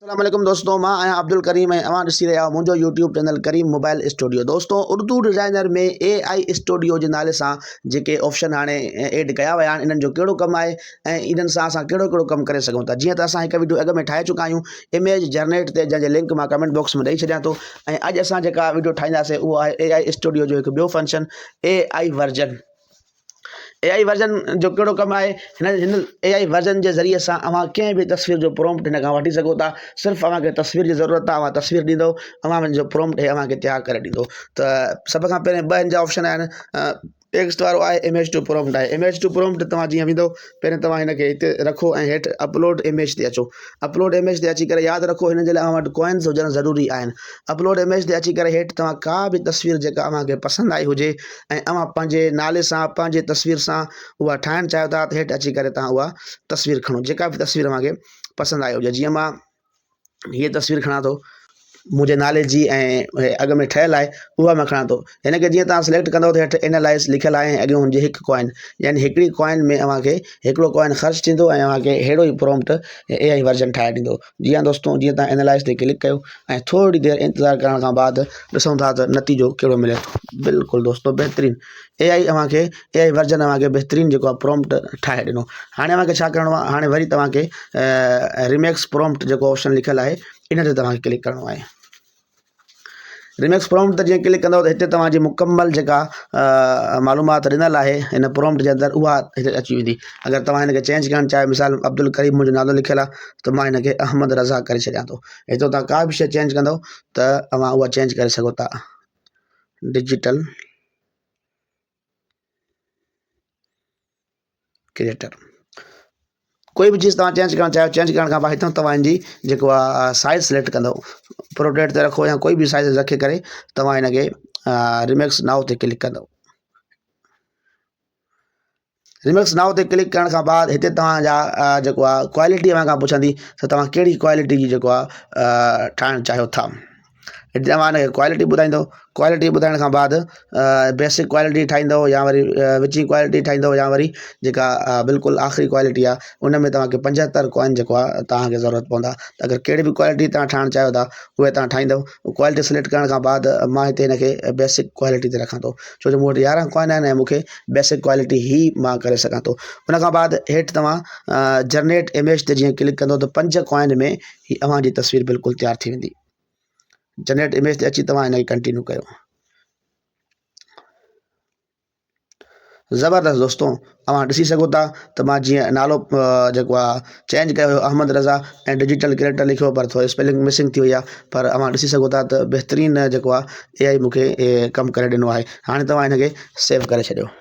السلام عليڪم دوستو مان آهيان عبدالڪريم ۽ اوهان ڏسي رهيا آهيو منهنجو YouTube channel Karim mobile studio دوستو Urdu designer ۾ A I studio جي نالي سان جيڪي آپشن هاڻي ايڊ ڪيا ويا آهن انهن جو ڪهڙو ڪم آهي ۽ انهن سان اسان ڪهڙو ڪهڙو ڪم ڪري سگهون ٿا جيئن ته اسان هڪ ويڊيو اڳ ۾ ٺاهي چڪا آهيون اميج جنريٽ تي جنهن جي لنڪ مان ڪمينٽ باڪس ۾ ڏئي ڇڏيان ٿو ۽ اڄ اسان جيڪا ويڊيو ٺاهينداسين اهو آهي اي I studio جو هڪ ٻيو function A I version A I version جو ڪهڙو ڪم آهي هن هن اي I version جي ذريعي سان اوهان ڪنهن به تصوير جو پرومپٽ هن کان وٺي سگهو ٿا صرف اوهان کي تصوير جي ضرورت آهي اوهان تصوير ڏيندو اوهان جو پرومپٽ هي اوهان کي تيار ڪري ڏيندو ته سڀ کان پهرين ٻه هن جا آپشن آهن ٽيڪسٽ وارو آهي اميج ٽو پرومپٽ آهي اميج ٽو پرومپٽ توهان جيئن ويندو پهرين توهان هن کي هتي رکو ۽ هيٺ اپلوڊ اميج تي اچو اپلوڊ اميج تي اچي ڪري ياد رکو هن جي لاء اوهان وٽ ڪوائنز هجڻ ضروري آهن اپلوڊ اميج تي اچي ڪري هيٺ توهان ڪا به تصوير جيڪا اوهان کي پسند آئي هجي ۽ اوهان پنهنجي نالي سان پنهنجي تصوير سان اها ٺاهڻ چاهيو ٿا ته هيٺ اچي ڪري توهان اها تصوير کڻو جيڪا به تصوير اوهان کي پسند آئي هجي جيئن مان هيء تصوير کڻان ٿو منهنجي نالي جي ۽ اڳ ۾ ٺهيل آهي اها مان کڻان ٿو هن کي جيئن توهان سليڪٽ ڪندو ته هيٺ اينالائز لکيل آهي ۽ اڳيون هن جي هڪ ڪوائن يعني هڪڙي ڪوائن ۾ اوهان کي هڪڙو ڪوائن خرچ ٿيندو ۽ اوهان کي اهڙو ئي پرومپٽ اي I version ٺاهي ڏيندو جي ها دوستو جيئن توهان اينالائز تي ڪلڪ ڪيو ۽ ٿوري دير انتظار ڪرڻ کان بعد ڏسون ٿا ته نتيجو ڪهڙو ملي ٿو بلڪل دوستو بهترين اي آئي اوهان کي اي I version اوهان کي بهترين جيڪو آهي پرومپٽ ٺاهي ڏنو هاڻي اوهان کي ڇا ڪرڻو آهي هاڻي وري توهان کي ريميڪس پرومپٽ جيڪو آپشن لکيل آهي ان تي توهان کي ڪلڪ ڪرڻو آهي ريميڪس پرومپٽ تي جيئن ڪلڪ ڪندو ته هتي توهان جي مڪمل جيڪا معلومات ڏنل آهي هن پرومپٽ جي اندر اها هتي اچي ويندي اگر توهان هن کي چينج ڪرڻ چاهيو مثال عبدالڪريم منهنجو نالو لکيل آهي ته مان هن کي احمد رضا ڪري ڇڏيان ٿو هتو توهان ڪا به شيء چينج ڪندو ته اوهان اها چينج ڪري سگهو ٿا ڊجيٽل ڪريئيٽر ڪوئي به چيز توهان چينج ڪرڻ چاهيو چينج ڪرڻ کان پوءِ هتان توهان جي جيڪو آهي سائز سليڪٽ ڪندو پروٽريٽ تي رکو يا ڪوئي به سائز رکي ڪري توهان هن کي ريميڪس نائو تي ڪلڪ ڪندو ريميڪس نائو تي ڪلڪ ڪرڻ کان بعد هتي توهان جا جيڪو آهي ڪوالٽي اوهان کان پڇندي ته توهان ڪهڙي ڪوالٽي جي جيڪو آهي ٺاهڻ چاهيو ٿا هتي اوهان هن کي ڪوالٽي ٻڌائيندو ڪوالٽي ٻڌائڻ کان بعد بيسڪ ڪوالٽي ٺاهيندو يا وري وچين ڪوالٽي ٺاهيندو يا وري جيڪا بلڪل آخري ڪوالٽي آهي ان ۾ توهان کي 75 ڪوائن جيڪو آهي توهان کي ضرورت پوندا ته اگر ڪهڙي به ڪوالٽي توهان ٺاهڻ چاهيو ٿا اهي توهان ٺاهيندو ڪوالٽي سليڪٽ ڪرڻ کان بعد مان هتي هن کي بيسڪ ڪوالٽي تي رکان ٿو ڇو جو مون وٽ 11 ڪوائن آهن ۽ مون کي بيسڪ ڪوالٽي هي مان ڪري سگهان ٿو ان کان بعد هيٺ توهان جنريٽ اميج تي جيئن ڪلڪ ڪندو ته 5 ڪوائن ۾ هي اوهان جي تصوير بلڪل تيار ٿي ويندي جنريٽ اميج تي اچي توهان هن کي ڪنٽينيو ڪيو زبردست دوستو اوهان ڏسي سگهو ٿا ته مان جيئن نالو جيڪو آهي چينج ڪيو هيو احمد رضا ۽ ڊجيٽل ڪريئيٽر لکيو پر ٿوري اسپيلنگ مسنگ ٿي وئي آهي پر اوهان ڏسي سگهو ٿا ته بهترين جيڪو آهي اي آئي مونکي ڪم ڪري ڏنو آهي هاڻي توهان هن کي سيو ڪري ڇڏيو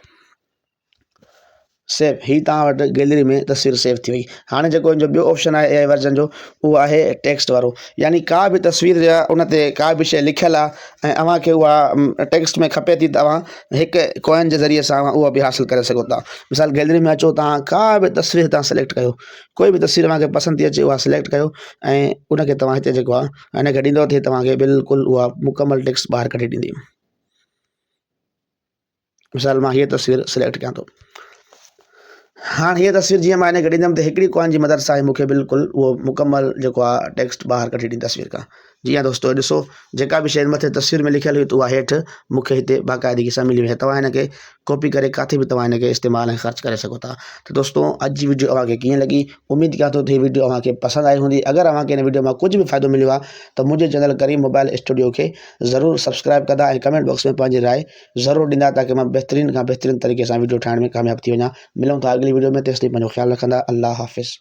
سيو هي توهان وٽ گيلري ۾ تصوير سيو ٿي وئي هاڻي جيڪو ان جو ٻيو آپشن آهي اي I version جو اهو آهي ٽيڪسٽ وارو يعني ڪا به تصوير يا ان تي ڪا به شيء لکيل آهي ۽ اوهان کي اها ٽيڪسٽ ۾ کپي ٿي ته اوهان هڪ ڪوائن جي ذريعي سان اوهان اها به حاصل ڪري سگهو ٿا مثال گيلري ۾ اچو توهان ڪا به تصوير هتان سليڪٽ ڪيو ڪوئي به تصوير اوهان کي پسند ٿي اچي اها سليڪٽ ڪيو ۽ ان کي توهان هتي جيڪو آهي ان کي ڏيندو ته توهان کي بلڪل اها مڪمل ٽيڪسٽ ٻاهر ڪڍي ڏيندي مثال مان هيء تصوير سليڪٽ ڪيان ٿو هاڻ هيء تصوير جيئن مان هن کي ڏيندم ته هڪڙي ڪوائن جي مدد سان مون کي بلڪل اهو مڪمل جيڪو آهي ٽيڪسٽ ٻاهر ڪڍي ڏيندي تصوير کان جي ها دوستو ڏسو جيڪا به شيء مٿي تصوير ۾ لکيل هئي ته اها هيٺ مون کي هتي باقاعدگي سان ملي وئي توهان هن کي ڪاپي ڪري ڪاٿي به توهان هن کي استعمال ۽ خرچ ڪري سگهو ٿا ته دوستو اڄ جي ويڊيو اوهان کي ڪيئن لڳي اميد ڪيان ٿو ته هي ويڊيو اوهان کي پسند آئي هوندي اگر اوهان کي هن ويڊيو مان ڪجهه به فائدو مليو آهي ته منهنجي چينل ڪريم موبائل اسٽوڊيو کي ضرور سبسڪرائب ڪندا ۽ ڪمينٽ باڪس ۾ پنهنجي راء ضرور ڏيندا تاڪه مان بهترين کان بهترين طريقي سان ويڊيو ٺاهڻ ۾ ڪامياب ٿي وڃان ملون ٿا اڳلي ويڊيو ۾ تيستائين پنهنجو خيال رکندا الله حافظ.